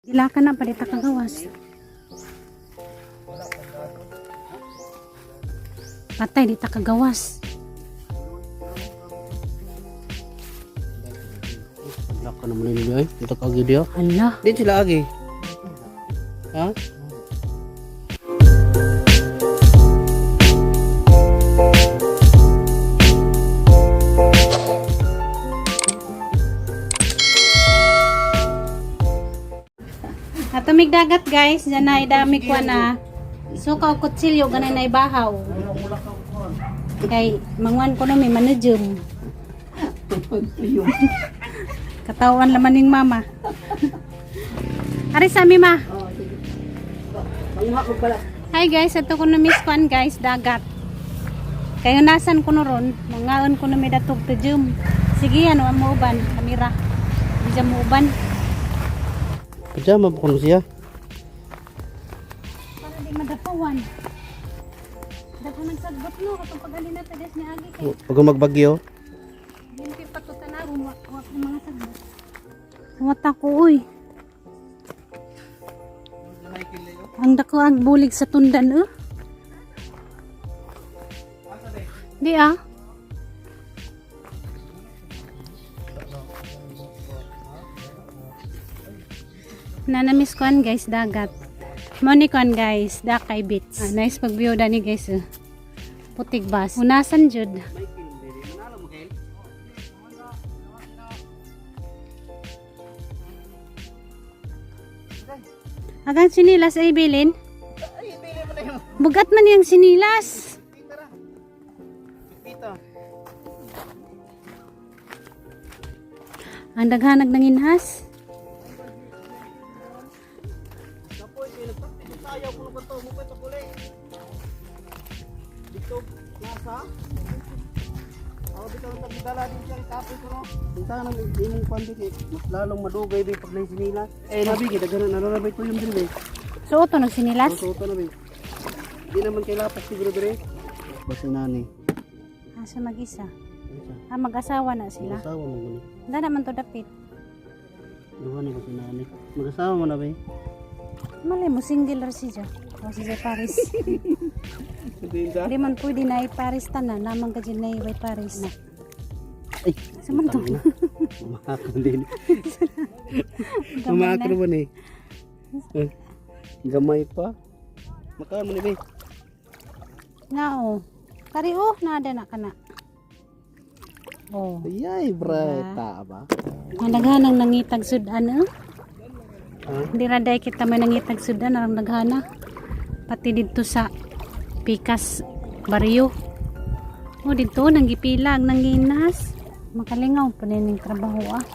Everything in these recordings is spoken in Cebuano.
Ilaka na palita kagawas. Patay di ta kagawas. Wala ka naman nila ay. Ito ka agi diyo. Ala, Di sila agi. Ha? Atomig dagat, guys, diyan na idami ko na. Suka o kutsilyo ganay na ibahaw. Kay mangwan ko na may manujum. Katawan laman ning mama. Ari sa mi, ma. Hi guys, ato ko na miss kwan guys, dagat. Kayo nasan ko no ron, mangaon ko na may datog to jum. Sige, ano ang muuban, kamera. Diyan muuban. Pajama pa kuno siya. Para di madapawan. Dapat nagsagbot no, katong pag-alin na tagas ni Agi kay Pag magbagyo. Limpi pa to tanawon, wa wa ko mga sagbot. Wata ko uy. Ang dako ang bulig sa tundan eh. Di ah. Nanamiss ko an, guys, dagat. Money kon guys, Dakay Beach. Ah, nice pag-view dani guys. Eh. Putig bus. Unasan jud. Agang sinilas ay bilin. Bugat man yung sinilas. Pita. Ang daghanag ng inhas. Kapoy, kay nagpakti sayaw kuno pa to, mo pa kuli. Dito nasa. Ako bitaw ang tagdala din siya kapoy ko no. Unsa nang imong pandi kay mas lalong madugay bi pag sinila. Eh nabi kay daghan na na tuyom din be. So, ito ng sinilas. Suto na be. Di naman kay lapas siguro dire. Basta nani. Asa mag-isa. Ah, mag-asawa na sila. Mag-asawa mo gani. Hindi naman to dapit. Duha ni basta nani. Mag-asawa mo na be. Malay mo, single ra siya. O si Jay Paris. Hindi man pwede na i-Paris tanan. Namang ka dyan na i Paris. Ay, Sa man to? Umakon din. Gamay na. Umakon man eh. Eh, gamay pa. Makaan mo ni be. Na o. Kari oh, nada na kana. Oh. Ayay, bre, ta ba? Ang daghanang nangitag sudan eh. Ha? Hindi ra day kita may nangitag sudan arang daghana. Pati didto sa Pikas Barrio. Oh, didto nanggipilag nanginas. Makalingaw pa ning trabaho ah.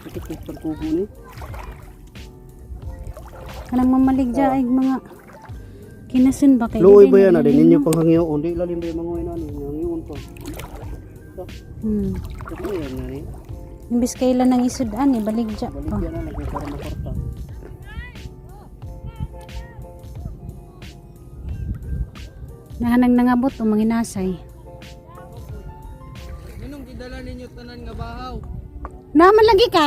Itikit pag kubo ni. Kanang mamaligya ay mga kinasun ba kay Luoy dili ba yan? na Ade lalim, ninyo no? pang hangyoon. Di lalim ba yung mga nani? Hangyoon pa. Ito yan nani. Imbis kailan ang isudan eh, baligya pa. Balik yan na lang para makorta. Nahanang nangabot o manginasay. Anong gidala ninyo tanan nga bahaw? Naman lagi ka.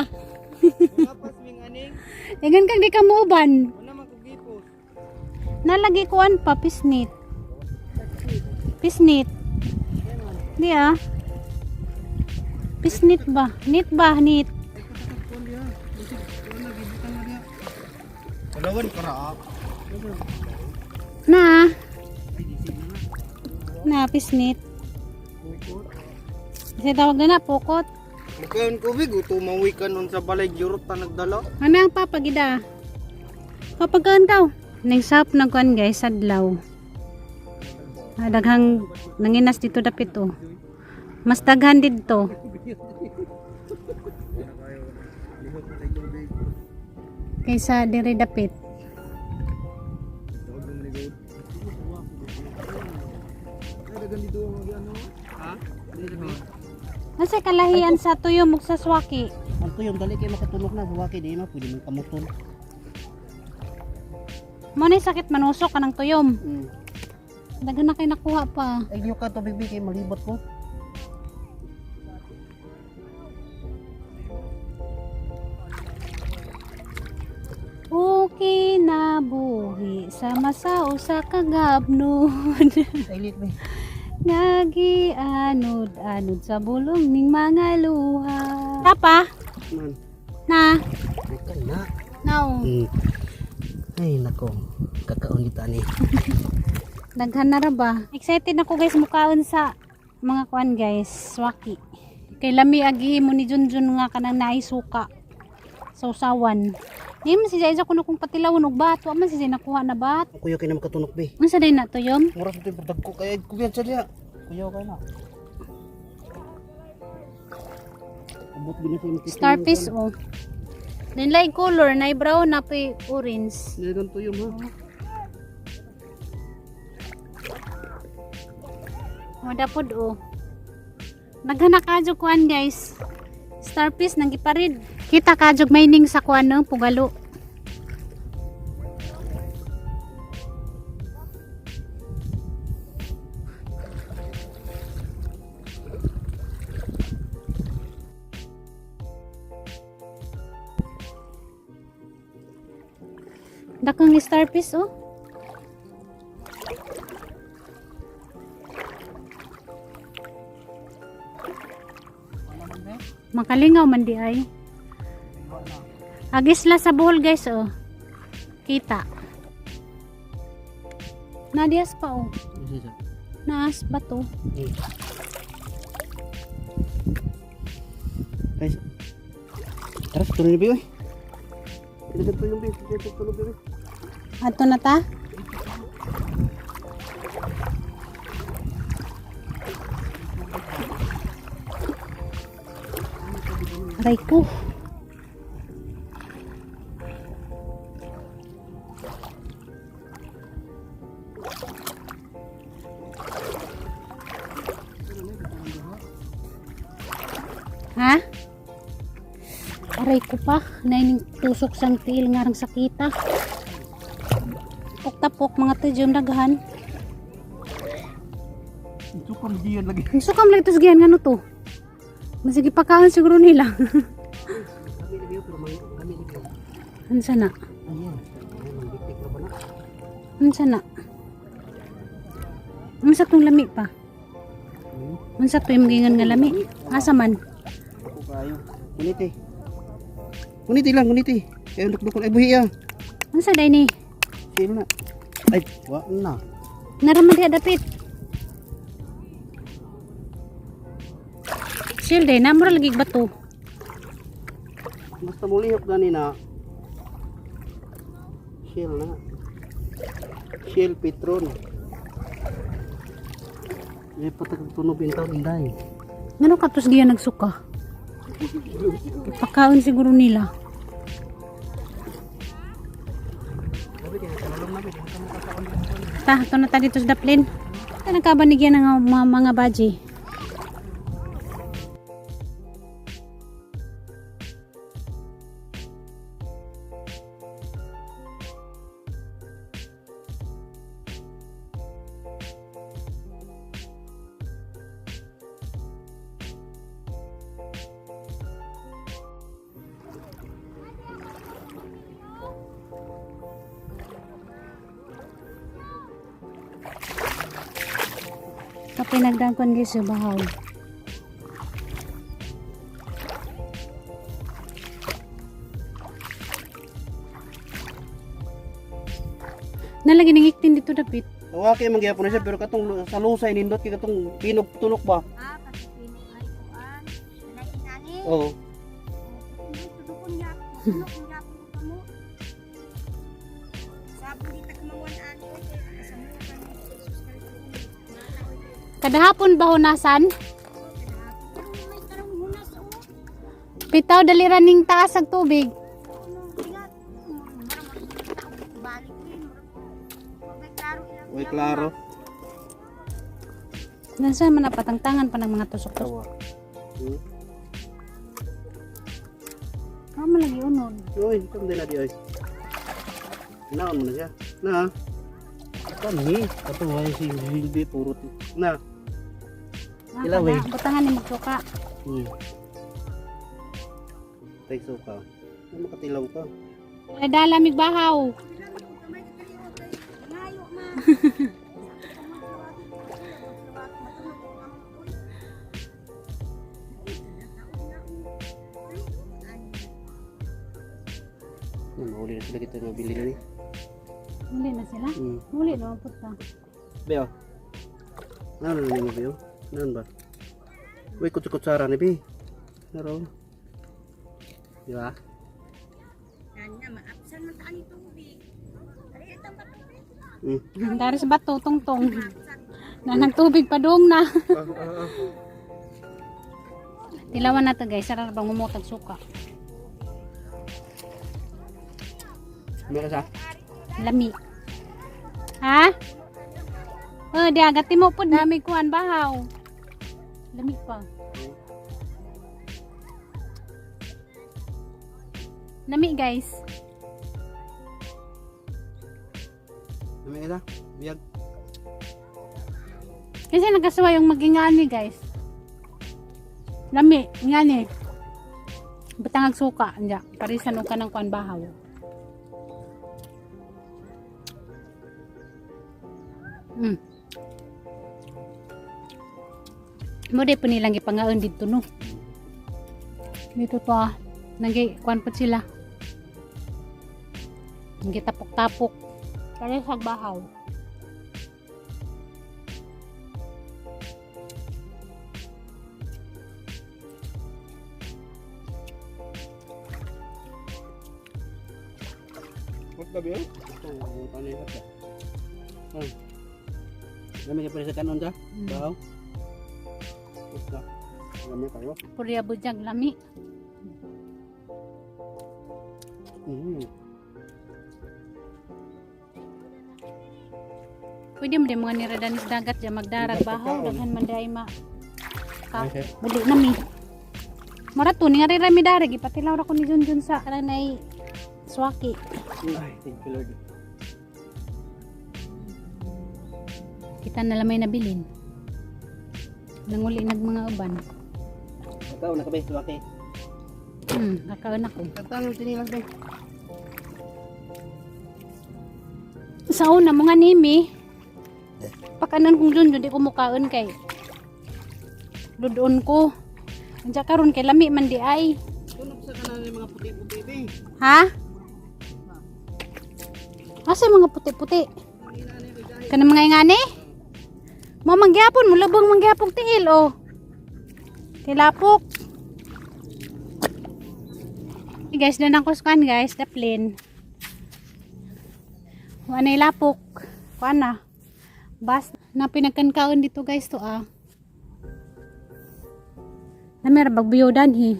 Wala pa swing aning, Ingan kang di ka muuban. wala man ko gipos. Nalagi kuan pa pisnit. Pisnit. Di ah. Pisnit ba? Nit ba? Nit. Palawan ka ra. Na. Na pisnit. Kasi tawag na na pukot. Mukayon ko big, utumawi ka nun sa balay gyurot ta nagdala. Ano ang papagida? Kapag daw. Nagsap na kuan guys, adlaw. Ah, daghang nanginas dito dapit oh. Mas daghan didto. Kaysa diri dapit. Ha? Asa kalahian sa tuyo mug sa swaki? Ang tuyong dali kay makatulog na huwaki di ma pwede mong kamuton. Mo na sakit manusok kanang tuyom. Daghan na kay nakuha pa. Ay yung ka tubig kay malibot ko. kinabuhi sama sa usa ka gabnon. Silent ba? Ngagi anod-anod sa bulong ning mga luha. Papa, Man. na. Ito na. Now, Ay nako, kakaon kita ni. daghan na ra ba? Excited ako guys mukaon sa mga kuan guys, swaki. Kay lami agi mo ni Junjun nga kanang naay suka. Sausawan. Di man si Jaiza kuno kung patilawon og bat, wa man si Jai nakuha na bat. Kuya kay na makatunok be. Unsa day na to yom? Mura sa tuwing dagko kay kuya sa diya. Kuya kay na. Abot gina sa imong Starfish oh. Then like color na brown na pa orange. Nilagang tuyo ha. Madapod oh. Naghana ka kuan guys. Starfish nang giparid. Kita ka jog mining sa kuan ng pugalo. Dakong starfish oh. Makalingaw man di ay. Agis la sa buhol guys oh. Kita. Nadias pa oh. Naas ba to? Guys. Tara, tuloy na ba yun? Nilagang tuyo be. Nilagang tuyo be. Ato na ta? Aray ko. Ha? Aray ko pa. Naining tusok sang tiil nga rang sakita. Tapok-tapok mga tudyom daghan. Sukam diyan lagi. Ang sukam lang ito sa giyan nga to. Masige pakaon siguro nila. Kami lagi pero mang kami lagi. Unsa na? Ayan. Ayan, mang bitik na ba na? Unsa na? Unsa tong lami pa? Unsa to imong giingon nga lami? Asa man? Ako kayo. Kunit eh. Kunit lang, kunit eh. Kaya dukdukon ay buhi ah. Unsa day ni? Sino na? Ay, wa na. Naraman diha dapit. Shield day na mura lagi bato. Basta mulihok gani na. Shell na. Shell Petron. May patag tunog intaw inday. Ngano katos giyan nagsuka? Pakaon siguro nila. Ta, ito na ta dito sa daplin. Ta nagkabanigyan ng mga baji. Kape nagdangkon guys sa bahaw. Nalagi nangiktin dito dapit. Wa kay mangyapon na siya pero katong sa lusay nindot kay katong pinog tunok ba? Ah, pati ay kuan. Kanang inani. Oo. Tudukon niya. Tudukon niya po mo. Sabi di ta kumanguan ani oy kay kasamukan ni Jesus Kristo. Kadahapon ba hunasan? Pero may tarong hunas oh. Pitaw daliran ning taas ang tubig. Ano ingat. Balik ni. May klaro ilang. Way klaro. Nasa man napatangtangan pa ng mga tusok-tusok. Tawa. Hmm. Kama lagi unod. Uy, ito din na di oy. Naon mo na siya. Na. Kami, kato ay si Hilbi purot. Na. Ilaw, eh. Butangan ni magsuka. Tay suka. Ano makatilaw ka? Ay dalamig bahaw. Ano, mahuli na sila kita mabili na ni. Muli na sila. Muli na puta. Beo. Ano na nimo, Beo? Ano ba? Uy, kutsa-kutsara ni Bi. Naro. Di ba? Nanya, maapsan man taan tubig. Ari itang bato. Dari sa bato tungtong. Na tubig pa dong na. Tilawan na to, guys, sarap bang umutag suka. Meron sa? Lami. Ha? Oh, di agad timo pud dami kuan bahaw. Lami pa. Lami, guys. Dami kita. Biyag. Kasi nagkasuwa yung magingani, guys. Lami, ngani. Batang ag suka, anja. Parisan og kanang kuan bahaw. Mo di po nilang gipangaon dito no. Dito to ah. Nagi kuan po sila. Nagi tapok-tapok. Parisag bahaw. What ba, Beo? Ito, paano yung hot ba? Dami ka pa rin sa kanon sa? Bahaw? What ba? Dami kayo. Purya bujag lami. Pwede mo din mga niradanis dagat dyan magdarag bahaw daghan man day ma ka Okay. buli na mi. Mara to ni nga mi darag ipatilaw ra ko ni Junjun sa kanay swaki. Ay, thank you Lord. Kita na lang may nabilin. Nanguli nag mga uban. Ikaw, nakabay, suwaki. Kakaon ako. Katang tinilang bay. Sa una mga nimi, pakanan kong Junjun di ko mukaon kay dudon ko. Andiya karon kay lami man di ay. Tunog sa kanan yung mga puti-puti bay. Ha? Asa yung mga puti-puti? Kanang mga ingani? Mo mangyapon, mo labong mangyapon tiil oh. Tilapok. Hey guys, danang ko sa kuan guys, daplin. Wa na lapok. Kuan na. Bas na pinagkankaon dito guys to ah. Na meron bagbuyo danhi.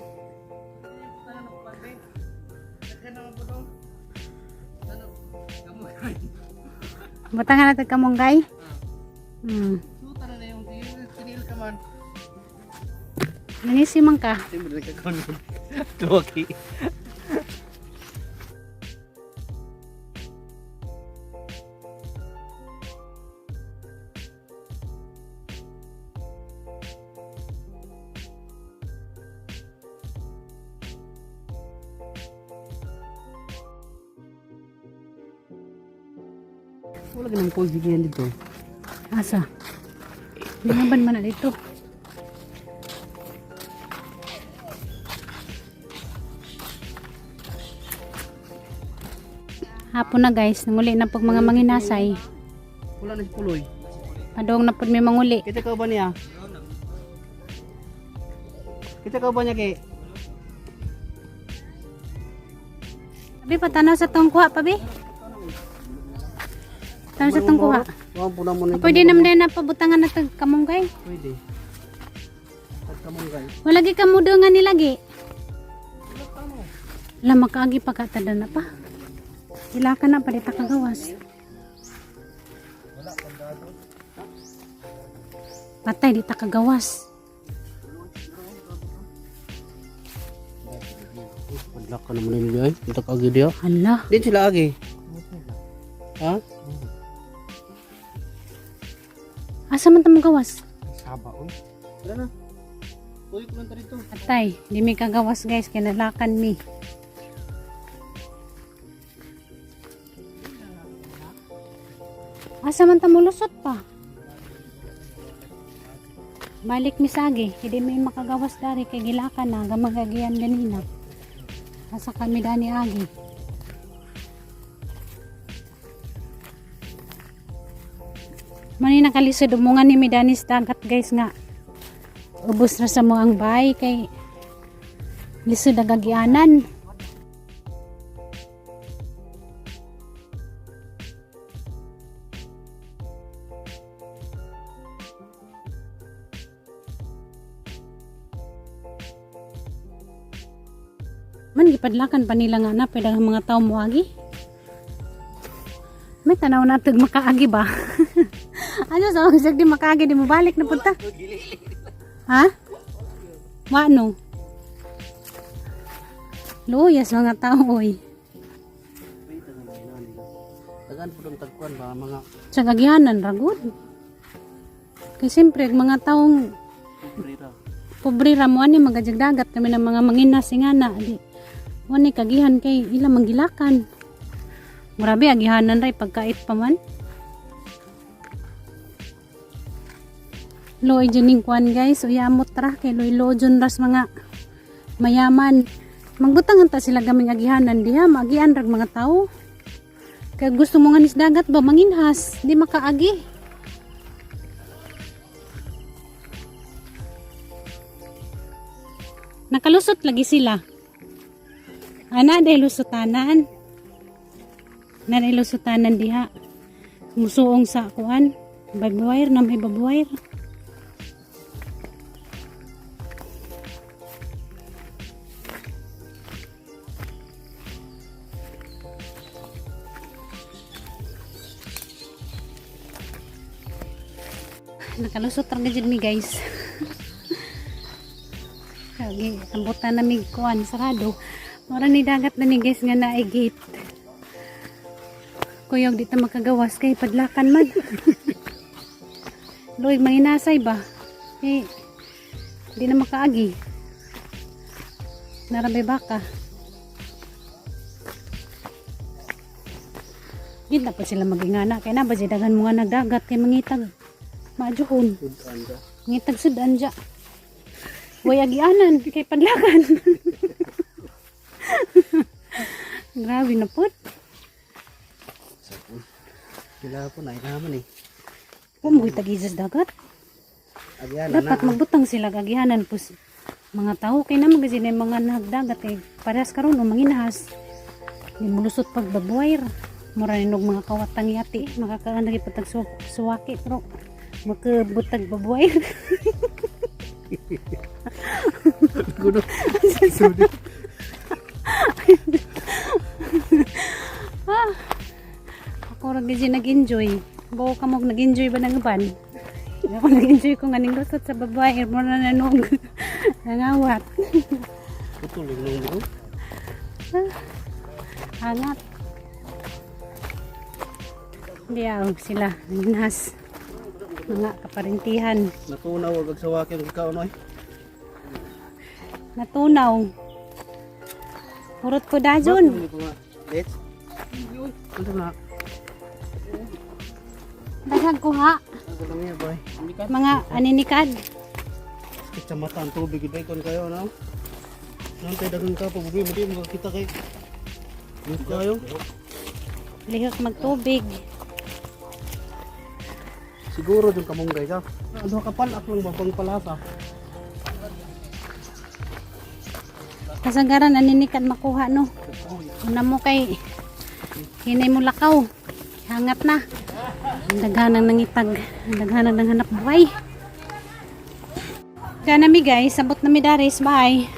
Butangan natin kamunggay. Suta na na yung tinil ka man. Nanisi man ka. Siyempre nagkakaroon. Tuwaki. Wala ganang pool yan dito. Asa? Nangaban man na dito. Hapon na guys, nanguli na pag mga manginasay. Wala na si Puloy. Padong na pud may manguli. Kita ka ba niya? Kita ka ba niya kay? Abi patanaw sa tong kuha pa bi. Tanaw sa tong kuha. Wa po na mo na. Pwede naman din na pabutangan na tag kamunggay. Pwede. At kamunggay. Wala gi kamudo nga nilagi. La makaagi pa katada na pa. Ila ka na palita kagawas. Patay di ta kagawas. Padlak ka naman nila ay. Ito ka agi diyo. Hala, Din sila agi. Ha? asa man ta mo gawas? Saba oy. Wala na. Uy, kumanta dito. Patay, di mi kagawas guys, kinalakan mi. Asa man ta molusot pa? Balik misagi, hindi may makagawas dari kay gilaka na gamagagian ganina. Asa kami dani agi. Mani nakalisod umungan ni Midanis dagat, guys, nga. Ubos ra sa mo ang bahay kay lisod ang agianan. Man gipadlakan pa nila nga na pwede ang mga tao moagi. May tanaw na tag makaagi ba? Ano sa so, di makaagi di mo balik na punta. Ha? Wano? Luyas mga tao oy. Tagaan po ng tagkuan ba mga Sa kagihanan ragod. Kay siyempre ang mga taong pobrera. pobre ra mo ani magajagdagat kami ng mga manginas ingana di mo ni kagihan kay ila manggilakan. Murabi agihanan ray pagkait pa man. Loy dyan ning kuan, guys, uyamot ra kay loy lo dyan ras mga mayaman. Magbutang ta sila gaming agihanan diha, maagian rag mga tao. Kay gusto mo nga nis dagat ba manginhas, di makaagi. Nakalusot lagi sila. Ana dahil lusutanan. Na dahil lusutanan diha. Musuong sa kuan. Barbed wire na may barbed wire. Nakalusot ra gid mi, guys. Kagi ambutan na mig kuan sarado. Mura ni dagat na ni, guys, nga naay gate. Kuyog di ta makagawas kay padlakan man. Loy manginasay ba? Eh di na makaagi. Narabay baka. Di na pa sila magingana kay na ba di daghan mga nagdagat kay mangitag maajuhon. Sudan ka. Ngitag sudan dya. Way agianan kay padlakan. Grabe na pud. Pila po na inaman eh. Pumoy tag-isas dagat. Agianan Dapat na. magbutang sila agianan pus mga tao kay naman kasi na yung mga nagdagat kay parehas karon o manginahas. Di mulusot pag babuayr. Mura ninog mga kawatang yati. Makakaan lagi patag suwaki pero makabutag babuayr. Gulo. Ako ra gyud nag-enjoy. Bawo ka mo nag-enjoy ba ng uban? Ako nag-enjoy ko nga ning lusot sa babae mo na nanog. Nangawat. Putol yung nung mo. Hangat. Diyaw sila nas mga kaparintihan. Natunaw ag sawaki ang ikaw noy. Natunaw. Purot ko dajon. Let's. Ano na? Daghang kuha. Ano lang yan, boy? Mga aninikad. Sakit sa mata ang tubig, ibay kayo, no? Nang tayo dagang ka, pag uwi mo di, makakita kay. Ano kayo? Lihok magtubig. Siguro dun kamunggay ka. Ano ka palak lang ba pang palasa? Kasagaran aninikad makuha no. Una mo kay hinay mo lakaw. Hangat na. Ang daghanang nangitag. Ang daghanang ng hanap buhay. Kaya nami, guys, sabot na mi daris. Bye.